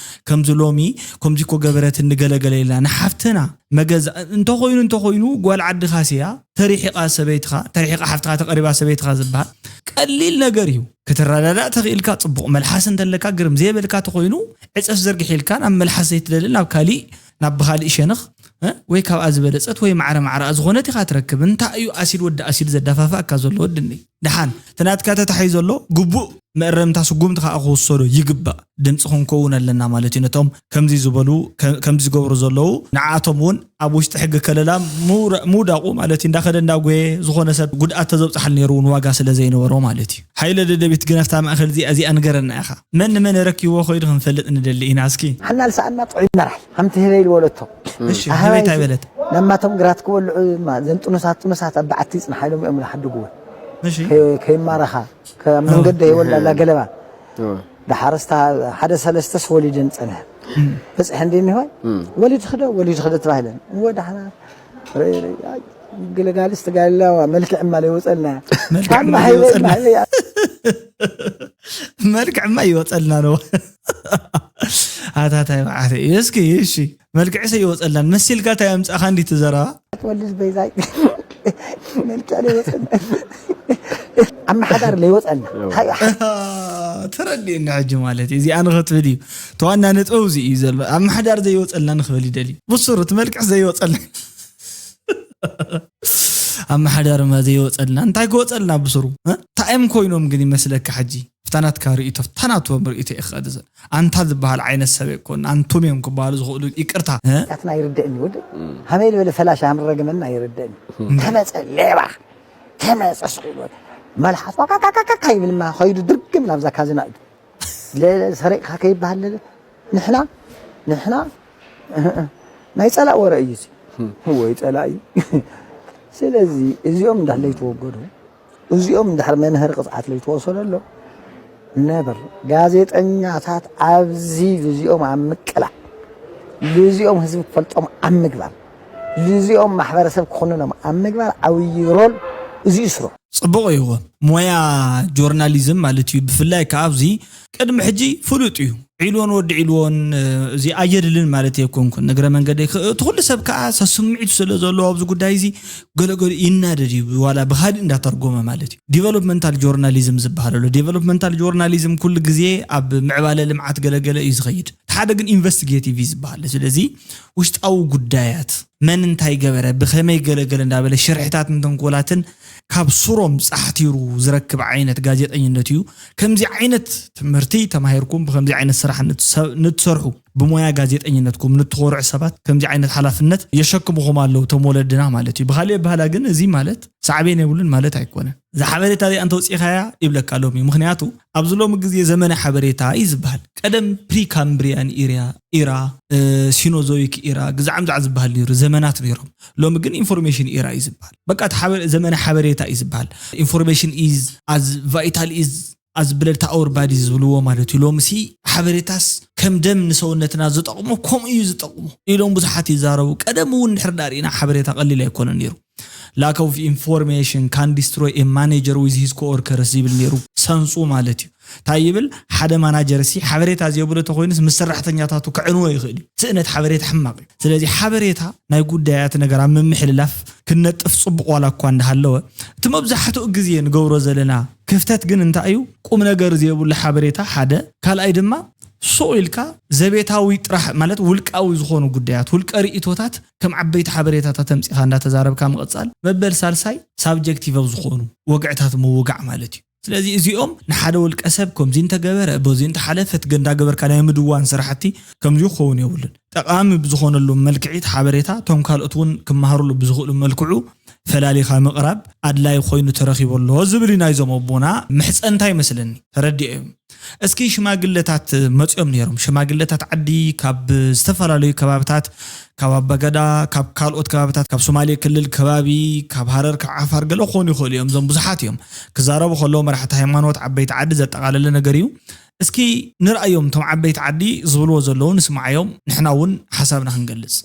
ከምዚ ሎሚ ከምዚ እኮ ገበረት እንገለገለ ኢልና ንሓፍትና መገዛ እንተኾይኑ እንተኾይኑ ጓል ዓድኻ ሲያ ተሪሒቓ ሰበይትኻ ተሪሒቓ ሓፍትኻ ተቐሪባ ሰበይትኻ ዝበሃል ቀሊል ነገር እዩ። ክትረዳዳእ ተኽኢልካ ጽቡቕ፣ መልሓስ እንተለካ ግርም፣ ዘየበልካ ተኾይኑ ዕጸፍ ዘርግሕ ኢልካ ናብ መልሓስ ዘይትደሊ ናብ ካሊእ ናብ ብኻሊእ ሸነኽ እ? ወይ ካብኣ ዝበለጸት ወይ ማዕረ ማዕረኣ ዝኾነት ኢኻ ትረክብ። እንታይ እዩ ኣሲድ ወዲ ኣሲድ ዘዳፋፍኣካ ዘሎ ወድኒ? ደሓን እቲ ናትካ ተታሒዙ ዘሎ ግቡእ መእረምታ ስጉምቲ ከዓ ክውሰዶ ይግባእ። ድምፂ ክንከውን ኣለና ማለት እዩ። ነቶም ከምዚ ዝበሉ ከ- ከምዚ ዝገብሩ ዘለዉ ንዓቶም እውን ኣብ ውሽጢ ሕጊ ከለላ ምውረ- ምውዳቑ ማለት እዩ። እንዳኸደ እንዳጎየ ዝኾነ ሰብ ጉድኣት ተዘብፅሓል ነይሩ እውን ዋጋ ስለ ዘይነበሮ ማለት እዩ። ሓይለ ደደቢት ግን ኣብታ ማእኸል እዚኣ እዚኣ ንገረና ኢኻ። መን ንመን ረኪብዎ ኮይዱ ክንፈልጥ ንደሊ ኢና። እስኪ ሓና ልሰኣና ጥዑይ መራሕ ሓንቲ ህበይ ልበለቶ። እሺ ኣህባይ ህበይ እንታይ በለት? ነማቶም ግራት ክበልዑ ማ- ዘን ጥኑሳት ጥኑሳት ኣብ በዓቲ ይጽንሓ ኢሎም እዮም ዝሓድግዎ። እሺ ከ- ከይማረኻ ካብ መንገዲ ይወላላ ገለባ ዳሓረስታ ሓደ ሰለስተስ ወሊደን ጸንሐ በጽሐ እንዲ ኒሆይ ወሊድ ክደ ወሊድ ክደ ተባሂለን እወ ዳሕና ርእ- ርእ- ኣይ፣ ግለጋሊስ ተጋልላ መልክዕ እማ ለይወጸልና መልክዕ እማ ለይወጸልና። መልክዕማ ይወፀልና ነው። ኣታታይ መዓተ እስኪ እሺ መልክዕሰ ይወፀልናን መሲልካ እንታይ ኣምፃእኻ እንዲ ትዘረባ ትወልድ በይዛይ መልክዕ ለይወጸልና ኣብ ምሓዳር ለይወጸልና ተረዲእኒ ሕጂ ማለት እዩ። እዚኣ ንኸትብል እዩ ተዋና ነጥበው እዚ እዩ ዘሎ። ኣብ ምሓዳር ዘይወፀልና ንኽበል ይደል እዩ ብሱሩ እቲ መልክዕ ዘይወፀልና ኣብ ምሓዳርማ ዘይወፀልና እንታይ ክወፀልና ብስሩ እንታይ እዮም ኮይኖም ግን ይመስለካ ሕጂ ፍታናትካ ርእቶ ፍታናትዎም ርእቶ ይኽእል ዘ ኣንታ ዝበሃል ዓይነት ሰብ ኣይኮን ኣንቱም እዮም ክበሃሉ ዝኽእሉ ይቅርታ እ? ያትና ይርደእኒ ወደ ሀመይ ልበለ ፈላሻ ምረገመና ይርደእኒ ተመፀ ሌባ ተመፀ ስቁሎ መልሓስ ዋካካካካ ይብልማ ከይዱ ድርግም ናብዛ ካዝና እዩ ሰሪቕካ ከይበሃል ለለ ንሕና ንሕና ናይ ፀላእ ወረ እዩ እዚ ወይ ፀላኢ ስለዚ እዚኦም እንዳለ ይተወገዱ እዚኦም እንድሕር መምህር ቅፅዓት ለይተወሰደሎም ነበር ጋዜጠኛታት ኣብዚ ብዚኦም ኣብ ምቅላዕ ብዚኦም ህዝቢ ክፈልጦም ኣብ ምግባር ብዚኦም ማሕበረሰብ ክኾንኖም ኣብ ምግባር ዓብዪ ሮል እዚ ይስሩ ፅቡቕ እዩ ሞያ ጆርናሊዝም ማለት እዩ ብፍላይ ከዓ ኣብዚ ቅድሚ ሕጂ ፍሉጥ እዩ ዒልዎን ወዲ ዒልዎን እዚ ኣየድልን ማለት የኮንኩን ንግረ መንገደይ እቲ ኩሉ ሰብ ከዓ ሰስምዒቱ ስለ ዘለዎ ኣብዚ ጉዳይ እዚ ገለገሉ ይናደድ እዩ ዋላ ብካሊእ እንዳተርጎመ ማለት እዩ developmental journalism ዝበሃል ኣሎ developmental journalism ኩሉ ግዜ ኣብ ምዕባለ ልምዓት ገለገለ እዩ ዝኸይድ እቲ ሓደ ግን investigative እዩ ዝበሃል ስለዚ ውሽጣዊ ጉዳያት መን እንታይ ገበረ ብኸመይ ገለገለ እንዳበለ ሽርሕታትን ተንኮላትን ካብ ሱሮም ፃሕቲሩ ዝረክብ ዓይነት ጋዜጠኝነት እዩ። ከምዚ ዓይነት ትምህርቲ ተማሂርኩም ብከምዚ ዓይነት ስራሕ ንትሰርሑ ብሞያ ጋዜጠኝነትኩም ንትኾርዑ ሰባት ከምዚ ዓይነት ሓላፍነት የሸክምኹም ኣለዉ እቶም ወለድና ማለት እዩ። ብካሊእ ኣበሃላ ግን እዚ ማለት ሳዕቤን የብሉን ማለት ኣይኮነን። እዛ ሓበሬታ እዚኣ እንተውፂእኻያ ይብለካ ሎሚ። ምክንያቱ ኣብዚ ሎሚ ግዜ ዘመነ ሓበሬታ እዩ ዝበሃል። ቀደም ፕሪካምብሪያን ኢራ ኢራ ሲኖዞይክ ኢራ ግዛዕምዛዕ ዝበሃል ነይሩ ዘመናት ነይሮም። ሎሚ ግን ኢንፎርሜሽን ኢራ እዩ ዝበሃል። በቃ እቲ ሓበ- ዘመነ ሓበሬታ እዩ ዝበሃል። Information is as vital is as blood to our body ዝብልዎ ማለት እዩ። ሎምሲ ሓበሬታስ ከም ደም ንሰውነትና ዝጠቕሞ ከምኡ እዩ ዝጠቕሞ ኢሎም ብዙሓት ይዛረቡ። ቀደም እውን ድሕር ዳርኢና ሓበሬታ ቀሊል ኣይኮነ ነይሩ። Lack of information can destroy a manager with his coworkers ይብል ነይሩ ሰንሱ ማለት እዩ። እንታይ ይብል ሓደ ማናጀር ሲ ሓበሬታ ዘይብሉ ተኮይኑስ ምስ ሰራሕተኛታቱ ክዕንዎ ይኽእል እዩ። ስእነት ሓበሬታ ሕማቕ እዩ። ስለዚ ሓበሬታ ናይ ጉዳያት ነገር ኣብ ምምሕልላፍ ክነጥፍ ፅቡቕ ዋላ እኳ እንዳሃለወ እቲ መብዛሕትኡ ግዜ ንገብሮ ዘለና ክፍተት ግን እንታይ እዩ? ቁም ነገር ዘይብሉ ሓበሬታ ሓደ፣ ካልኣይ ድማ ሱቕ ኢልካ ዘቤታዊ ጥራሕ ማለት ውልቃዊ ዝኾኑ ጉዳያት ውልቀ ርእይቶታት ከም ዓበይቲ ሓበሬታታት ኣምፂኻ እንዳተዛረብካ ምቕፃል መበል ሳልሳይ ሳብጀክቲቭ ኣብ ዝኾኑ ወግዕታት ምውጋዕ ማለት እዩ። ስለዚ እዚኦም ንሓደ ውልቀ ሰብ ከምዚ እንተገበረ በዚ እንተሓለፈ እቲ ገንዳ ገበርካ ናይ ምድዋን ስራሕቲ ከምዚ ክኸውን የብሉን። ጠቓሚ ብዝኾነሉ መልክዒት ሓበሬታ እቶም ካልኦት እውን ክመሃርሉ ብዝኽእሉ መልክዑ ፈላሊኻ ምቕራብ ኣድላይ ኮይኑ ተረኺቡ ኣሎ ዝብል እዩ ናይዞም ኣቦና ምሕፀንታ ይመስለኒ ተረዲኦ እዮም። እስኪ ሽማግለታት መፂኦም ነይሮም። ሽማግለታት ዓዲ ካብ ዝተፈላለዩ ከባብታት ካብ ኣባገዳ ካብ ካልኦት ከባብታት ካብ ሶማሌ ክልል ከባቢ ካብ ሃረር ካብ ዓፋር ገለ ክኾኑ ይኽእሉ እዮም። እዞም ብዙሓት እዮም ክዛረቡ ከለዉ መራሕቲ ሃይማኖት ዓበይቲ ዓዲ ዘጠቓለለ ነገር እዩ። እስኪ ንርኣዮም እቶም ዓበይቲ ዓዲ ዝብልዎ ዘለዉ ንስምዓዮም ንሕና እውን ሓሳብና ክንገልፅ።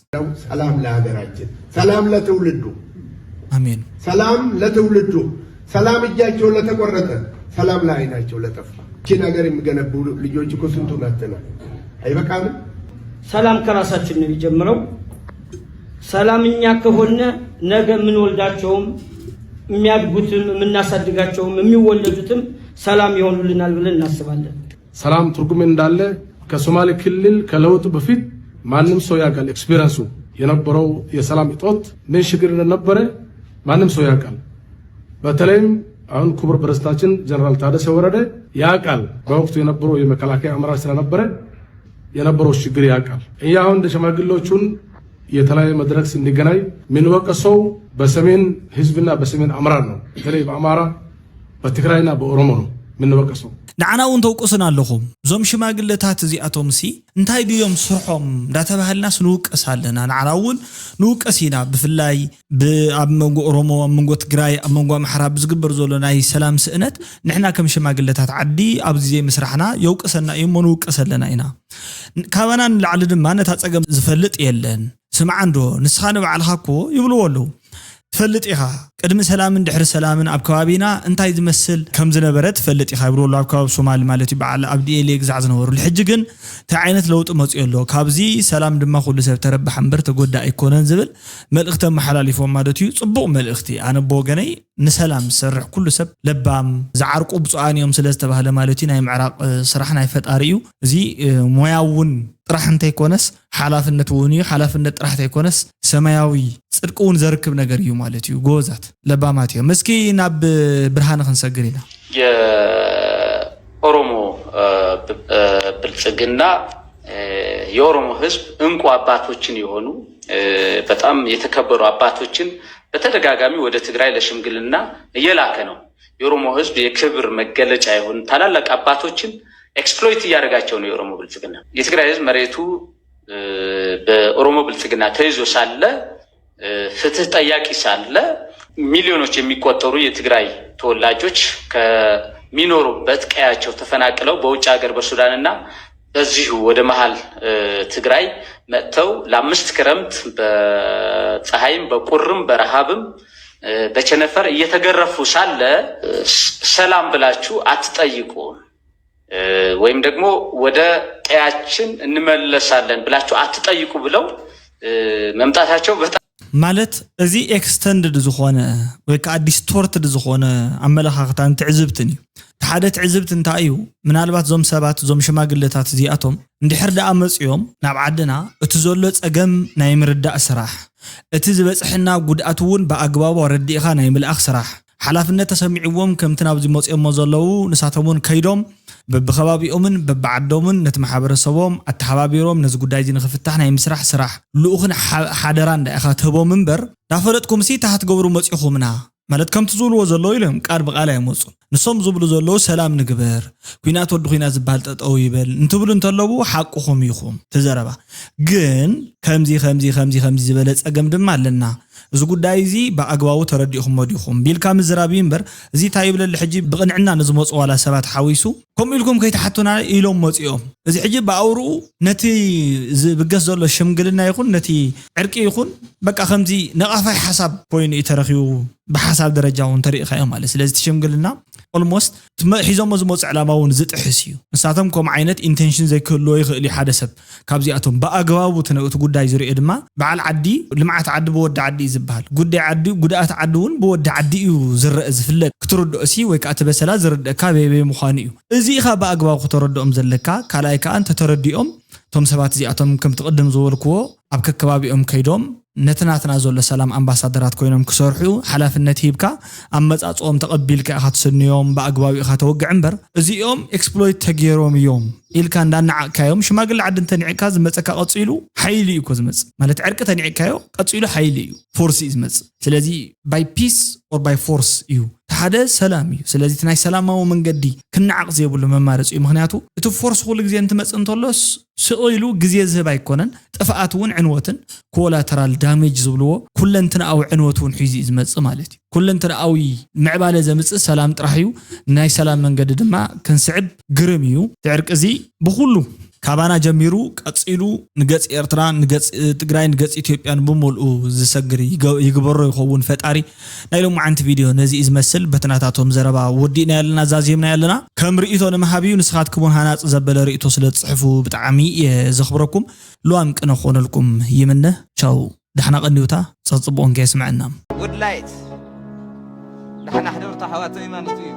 ሰላም ለሀገራችን ሰላም ለትውልዱ ኣሜን። ሰላም ለትውልዱ ሰላም እጃቸው ለተቆረጠ ሰላም ላይ ናቸው ለጠፋ። ይህችን ሀገር የሚገነቡ ልጆች እኮ ስንቱን አጥተናል። አይበቃም? ሰላም ከራሳችን ነው የሚጀምረው። ሰላም እኛ ከሆነ ነገ የምንወልዳቸውም የሚያድጉትም የምናሳድጋቸውም የሚወለዱትም ሰላም ይሆኑልናል ብለን እናስባለን። ሰላም ትርጉም እንዳለ ከሶማሌ ክልል ከለውጡ በፊት ማንም ሰው ያውቃል። ኤክስፒሪንሱ የነበረው የሰላም እጦት ምን ችግር እንደነበረ ማንም ሰው ያውቃል። በተለይም አሁን ክቡር ፕሬዝዳንታችን ጀነራል ታደሰ ወረደ ያውቃል። በወቅቱ የነበረው የመከላከያ አመራር ስለነበረ የነበረው ችግር ያውቃል። እኛ አሁን እንደ ሸማግሌዎቹን የተለያየ መድረክ ስንገናኝ የምንወቀሰው በሰሜን ህዝብና በሰሜን አመራር ነው። በተለይ በአማራ፣ በትግራይና በኦሮሞ ነው የምንወቀሰው። ንዓና እውን ተውቅሱና ኣለኹም። እዞም ሽማግለታት እዚኣቶም ሲ እንታይ ድዮም ስርሖም እንዳተባሃልናስ ንውቀስ ኣለና። ንዓና እውን ንውቀስ ኢና። ብፍላይ ብ- ኣብ መንጎ ኦሮሞ፣ ኣብ መንጎ ትግራይ፣ ኣብ መንጎ ኣምሓራ ብዝግበር ዘሎ ናይ ሰላም ስእነት ንሕና ከም ሽማግለታት ዓዲ ኣብዚ ዘይምስራሕና የውቅሰና እዩ እሞ ንውቀስ ኣለና ኢና። ካባና ንላዕሊ ድማ ነታ ጸገም ዝፈልጥ የለን። ስምዓ እንዶ ንስኻ ንባዕልኻ እኮ ይብልዎ ኣለዉ። ትፈልጥ ኢኻ ቅድሚ ሰላምን ድሕሪ ሰላምን ኣብ ከባቢና እንታይ ዝመስል ከም ዝነበረ ትፈልጥ ኢኻ ይብልዎ ኣለዉ። ኣብ ከባቢ ሶማሊ ማለት እዩ በዓል ኣብዲ ኤሌ ግዛዕ ዝነበሩሉ። ሕጂ ግን እንታይ ዓይነት ለውጢ መፅኡ ኣሎ? ካብዚ ሰላም ድማ ኩሉ ሰብ ተረባሕ እምበር ተጎዳእ ኣይኮነን ዝብል መልእኽቲ ኣመሓላሊፎም ማለት እዩ። ፅቡቕ መልእኽቲ። ኣነ ብወገነይ ንሰላም ዝሰርሕ ኩሉ ሰብ ለባም፣ ዝዓርቁ ብፁዓን እዮም ስለ ዝተባህለ ማለት እዩ ናይ ምዕራቕ ስራሕ ናይ ፈጣሪ እዩ። እዚ ሞያ እውን ጥራሕ እንተይኮነስ ሓላፍነት እውን እዩ። ሓላፍነት ጥራሕ እንተይኮነስ ሰማያዊ ፅድቂ እውን ዘርክብ ነገር እዩ ማለት እዩ። ጎበዛት ለባማት እዮም። እስኪ ናብ ብርሃነ ክንሰግር ኢና። የኦሮሞ ብልጽግና የኦሮሞ ህዝብ እንቁ አባቶችን የሆኑ በጣም የተከበሩ አባቶችን በተደጋጋሚ ወደ ትግራይ ለሽምግልና እየላከ ነው። የኦሮሞ ህዝብ የክብር መገለጫ የሆኑ ታላላቅ አባቶችን ኤክስፕሎይት እያደረጋቸው ነው የኦሮሞ ብልጽግና። የትግራይ ህዝብ መሬቱ በኦሮሞ ብልጽግና ተይዞ ሳለ ፍትህ ጠያቂ ሳለ ሚሊዮኖች የሚቆጠሩ የትግራይ ተወላጆች ከሚኖሩበት ቀያቸው ተፈናቅለው በውጭ ሀገር በሱዳንና በዚሁ ወደ መሀል ትግራይ መጥተው ለአምስት ክረምት በፀሐይም በቁርም በረሃብም በቸነፈር እየተገረፉ ሳለ ሰላም ብላችሁ አትጠይቁ ወይም ደግሞ ወደ ቀያችን እንመለሳለን ብላችሁ አትጠይቁ ብለው መምጣታቸው በጣም ማለት እዚ ኤክስተንድድ ዝኾነ ወይ ከዓ ዲስቶርትድ ዝኾነ ኣመለኻኽታን ትዕዝብትን እዩ። እቲ ሓደ ትዕዝብቲ እንታይ እዩ? ምናልባት እዞም ሰባት እዞም ሽማግለታት እዚኣቶም እንድሕር ደኣ መፅዮም ናብ ዓድና እቲ ዘሎ ፀገም ናይ ምርዳእ ስራሕ፣ እቲ ዝበፅሐና ጉድኣት እውን ብኣግባቡ ኣረዲእኻ ናይ ምልኣኽ ስራሕ፣ ሓላፍነት ተሰሚዕዎም ከምቲ ናብዚ መፅኦሞ ዘለዉ ንሳቶም እውን ከይዶም በብከባቢኦምን በብዓዶምን ነቲ ማሕበረሰቦም ኣተሓባቢሮም ነዚ ጉዳይ እዚ ንክፍታሕ ናይ ምስራሕ ስራሕ ልኡኽን ሓደራን ዳኢኻ ትህቦም እምበር ዳፈለጥኩም ሲ ታሃት ገብሩ መፂኹምና ማለት ከምቲ ዝብልዎ ዘለዉ ኢሎም ቃል ብቃል ኣየመፁን። ንሶም ዝብሉ ዘለዉ ሰላም ንግበር፣ ኩናት ወዲ ኩናት ዝበሃል ጠጠው ይበል እንትብሉ እንተለዉ ሓቅኹም ኢኹም። እቲ ዘረባ ግን ከምዚ ከምዚ ከምዚ ከምዚ ዝበለ ፀገም ድማ ኣለና። እዚ ጉዳይ እዚ ብኣግባቡ ተረዲእኹሞ ዲኹም ቢልካ ምዝራብ እዩ እምበር እዚ እንታይ ይብለሊ ሕጂ ብቕንዕና ንዝመፁ ዋላ ሰባት ሓዊሱ ከምኡ ኢልኩም ከይትሓቱና ኢሎም መፂኦም። እዚ ሕጂ ብኣውርኡ ነቲ ዝብገስ ዘሎ ሽምግልና ይኹን ነቲ ዕርቂ ይኹን በቃ ከምዚ ነቓፋይ ሓሳብ ኮይኑ እዩ ተረኺቡ። ብሓሳብ ደረጃ እውን ተሪእኻዮ ማለት ስለዚ እቲ ሽምግልና ኦልሞስት ሒዞሞ ዝመፁ ዕላማ እውን ዝጥሕስ እዩ። ንሳቶም ከምኡ ዓይነት ኢንቴንሽን ዘይክህልዎ ይኽእል እዩ ሓደ ሰብ ካብዚኣቶም ብኣግባቡ እቲ ጉዳይ ዝሪኦ ድማ በዓል ዓዲ ልምዓት ዓዲ ብወዲ ዓዲ እዩ ዝበሃል። ጉዳይ ዓዲ ጉድኣት ዓዲ እውን ብወዲ ዓዲ እዩ ዝረአ ዝፍለጥ ክትርድኦ ሲ ወይ ከዓ እቲ በሰላ ዝርደእካ በይበይ ምዃኑ እዩ። እዚ ኢኻ ብኣግባቡ ክተረድኦም ዘለካ። ካልኣይ ከዓ እንተተረዲኦም እቶም ሰባት እዚኣቶም ከምቲ ቅድም ዝበልክዎ ኣብ ከከባቢኦም ከይዶም ነቲ ናትና ዘሎ ሰላም ኣምባሳደራት ኮይኖም ክሰርሑ ሓላፍነት ሂብካ ኣመፃፅኦም ተቐቢልካ ኢኻ ትስንዮም ብኣግባቡ ኢኻ ተወግዕ እምበር እዚኦም ኤክስፕሎይት ተገይሮም እዮም ኢልካ እንዳናዓቕካዮም ሽማግለ ዓዲ እንተኒዕካ ዝመፀካ ቀፂሉ ሓይሊ እዩ እኮ ዝመፅእ ማለት ዕርቂ ተኒዕካዮ ቀፂሉ ሓይሊ እዩ ፎርስ እዩ ዝመፅእ ስለዚ ባይ ፒስ ኦር ባይ ፎርስ እዩ ሓደ ሰላም እዩ ስለዚ ናይ ሰላማዊ መንገዲ ክናዓቕ ዘይብሉ መማረፂ እዩ ምክንያቱ እቲ ፎርስ ኩሉ ግዜ እንትመፅእ እንተሎስ ስቕ ኢሉ ግዜ ዝህብ ኣይኮነን። ጥፍኣት እውን ዕንወትን ኮላተራል ዳሜጅ ዝብልዎ ኩለንትንኣዊ ዕንወት እውን ሒዙ እዩ ዝመጽእ ማለት እዩ። ኩለንትንኣዊ ምዕባለ ዘምጽእ ሰላም ጥራሕ እዩ። ናይ ሰላም መንገዲ ድማ ክንስዕብ ግርም እዩ። እቲ ዕርቂ እዚ ብኹሉ ካባና ጀሚሩ ቀጺሉ ንገጽ ኤርትራ፣ ንገጽ ትግራይ፣ ንገጽ ኢትዮጵያ ንብመልኡ ዝሰግር ይገ- ይግበሮ ይኸውን ፈጣሪ። ናይ ሎማዓንቲ ቪድዮ ነዚ እዩ ዝመስል። በቲ ናታቶም ዘረባ ወዲእና ያለና ዛዚምና ያለና ከም ርእይቶ ንምሃብ እዩ። ንስኻትኩም እውን ሃናጺ ዘበለ ርእይቶ ስለ ትጽሕፉ ብጣዕሚ እየ ዘኽብረኩም። ልዋም ቅነ ክኾነልኩም ይምነ። ቻው፣ ዳሕና ቀንዩታ፣ ጸጽብኦን ከየስምዐና። ውድላይት ዳሕና ሕደርታ ኣሕዋተይ ማለት እዩ።